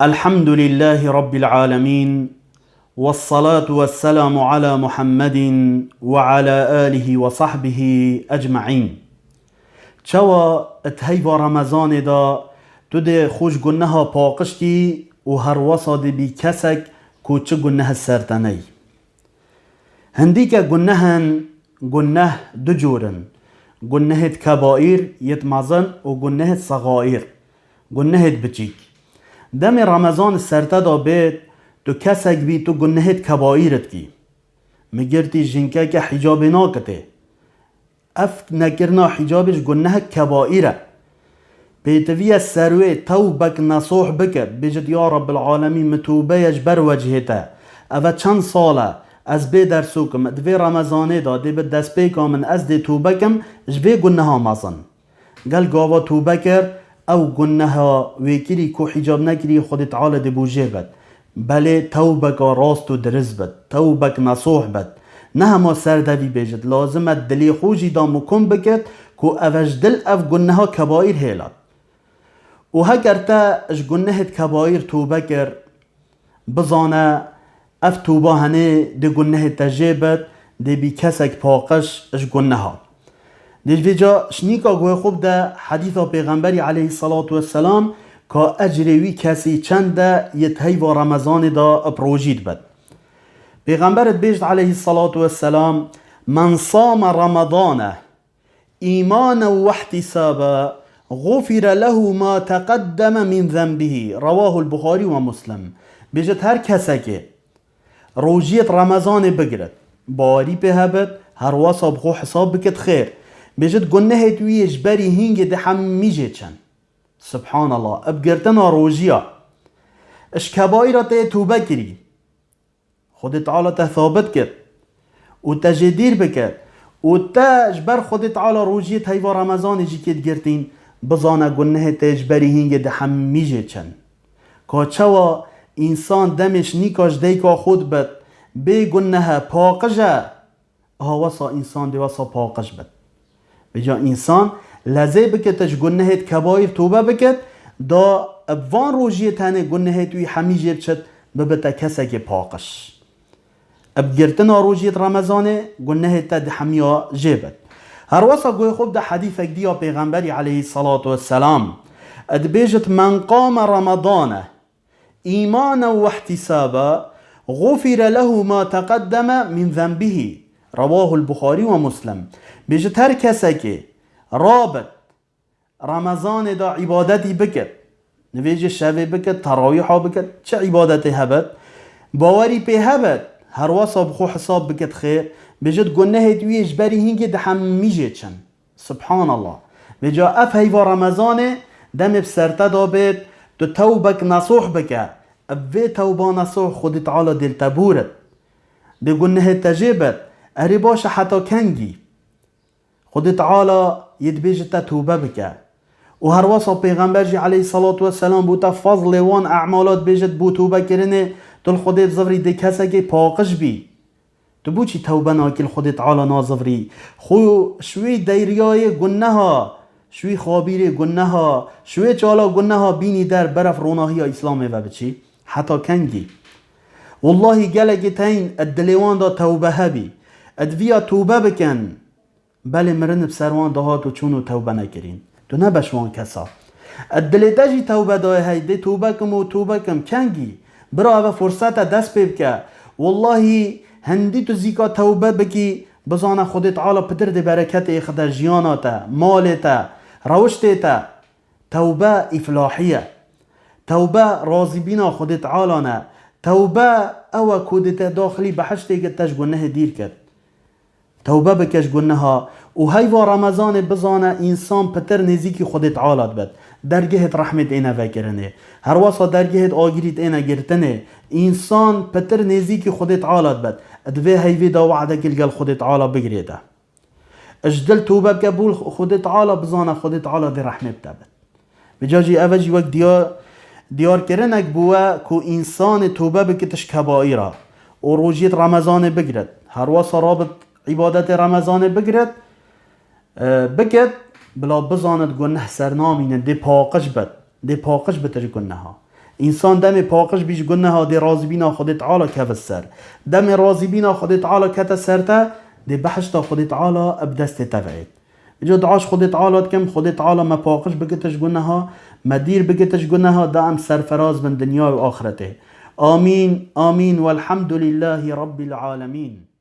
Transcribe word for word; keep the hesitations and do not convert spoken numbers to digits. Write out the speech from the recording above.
الحمد لله رب العالمين، والصلاة والسلام على محمد وعلى آله وصحبه أجمعين. Çawa di heyva Remezanê de tu dê xwe ji guneha paqij kî û herwesa dê bî kesek ku çi guneh ser te neyî? Hindîke gunehin, guneh du cor in. Gunehêt kebaîr, yêt mezin û gunehêt sexaîr, gunehêt biçîk. Demê Remezan ser te de bêt, tu kesek bî, tu gunehêt kebaîr dikî. Migirtî jinkeke hîcabê nakitê. Ev nekirina hîcabê ji gunehek kebaîr e. Pêtiviye ser wê tewbek nesoh bike, bêjit, Ya Rabbil Alemîn, min tûbe ye ji ber wecihê te. Eve çend sal e, ez bê dersûk im, di vê Remezanê de dê bi destpêka min ez dê tûbe kim ji vê guneha mezin. Gel gava tûbe kir, ew guneha wê kirî ku hîcab nekirî, Xwedê Teala dê bo jê bit. Belê tewbeka rast û dirist bit, tewbek nesoh bit. Ne hema ser devî bêjit, lazim e dilê xwe jî da mukun bikit ku eve ji dil ev guneha kebaîr hêlat. Û heger te ji gunehêt kebaîr tûbe kir, bizane, ev tûba henê dê gunehê te jê bit, dê bî kesek paqij ji guneha. Dê ji vê ca şinîka guhê xwe bide hedîsa Pêxemberî aleyhisselatu vesselam, ka ecrê wî kesî çend e, yê di heyva Remezanê de bi rojî dibit. Pêxember dibêjit aleyhisselatu vesselam, "Men same Ramadane îmanen we ihtisabe, gufire lehu ma teqeddeme min zenbihî." Rewahul Buxarî ve Muslim. Bêjit, her kesekê rojiyêt Remezanê bigirêt, bawerî pê hebit, herwesa bi xwe hesab bikit xêr. Bêjit, gunehêt wî yê ji berî hîngê dê hemî jê çin. Subhanallah, bi girtina rojiya, ji kebaîra te yê tûbe kirî, Xwedê Teala te sabit kir û te jê dîr bikir û te ji ber Xwedê Teala rojiyê heyva Remezanê jî kê digirtîn, bizane gunehê te ji berî hîngê di hemî jê çin. Ka çawa însan demê şinîka ji dayika xwe dibit, bê gunehe paqij e, ha wesa însan dê wesa paqij bit. Vêca însan lezê bikete ji gunehêt kebaîr tobe biket, da bi van rojiyê tenê gunehêt wî hemî jê biçit, bibite kesekê paqij. Bi girtina rojiyêt Remezanê gunehêt te di hemiya jê bit. Herwesa guhê xwe bide hedîfek diya Pêxemberî aleyhisselatu vesselam. Dibêjit, "Men qame Ramadane îmanen we ihtisaba, gufire lehu ma teqeddeme min zenbihî." Rewahul Buxarî ve Muslim. Bêjit, her kesekê rabit Remezanê de îbadetî bikit, nivêjê şevê bikit, terawîha bikit, çi îbadetê hebit, bawerî pê hebit, herwesa bi xwe hesab bikit xêr, bêjit, gunehêt wî yê ji berî hîngê di hemî jê çin. Subhanallah. Vêca ev heyva Remezanê demê bi ser te de bêt, tu tewbek nesoh bike. Ev vê tewba nesoh Xwedê Teala dê li te bûrit. Dê gunehê te jê bet. Erê baş e, heta kengî? Xwedê Teala yê dibêjit te tewbe bike. Û herwesa Pêxember jî aleyhisselatu vesselam bû te fazlê wan e'mala dibêjit bû tewbe kirinê, tu li Xwedê bizivirî dê kesekê paqij bî. Tu bo çî tewbe nakî, li Xwedê Teala nazivirî? Xwe ji wê deryayê guneha, ji wê xabîrê guneha, ji wê çala guneha bînî der, berev ronahiya Îslamê ve biçî? Heta kengî? Wellahî gelekê teyn di dilê wan de tewbe hebî. Di viya tewbe bikin. Belê mirin bi ser wan dihat û çûn û tewbe nekirîn. Tu nebe ji wan kesa. Dilê te jî tewbe dayê hey, dê tewbe kim û tewbe kim. Kengî? Bira, eve furset e, dest pê bike. Wellahî hindî tu zîka tewbe bikî, bizane Xwedê Teala pitir dê bereketê êxide jiyana te, malê te, rewiştê te. Tewbe îflahî ye. Tewbe razîbîna Xwedê Teala ne. Tewbe ew e ku dê te daxilî behiştê kir, te ji gunehê dîr kir. Tewbe bike ji guneha û heyva Remezanê bizane însan pitir nêzîkî Xwedê Teala dibet. Dergehêt rehmê têne vekirinê. Herwesa dergehêt agirî têne girtinê. Însan pitir nêzîkî Xwedê Teala dibet. Di vê heyvê de we'dekî li gel Xwedê Teala bigirê de. Ji dil tewbe bike bo Xwedê Teala, bizane Xwedê Teala dê rehmê bi te bit. Vêca jî eve jî wek diya-, diyarkirinek bû we ku însanê tewbe bikit ji kebaîra û rojiyêt Remezanê bigiret. Herwesa rabit îbadetê Remezanê bigiret, e, biket, bila bizanit guneh ser namînin, dê paqij bit. Dê paqij bit ji guneha. Însan demê paqij bî ji guneha dê razîbîna Xwedê Teala keve ser. Demê razîbîna Xwedê Teala kete ser te, dê behişta Xwedê Teala bi destê te ve êt. Îca dua ji Xwedê Teala dikim, Xwedê Teala me paqij bikite ji guneha, me dîr bikite ji guneha, da em serferaz bin dinya û axretê. Amîn, amîn, welhamdulîllahî rabbil alemîn.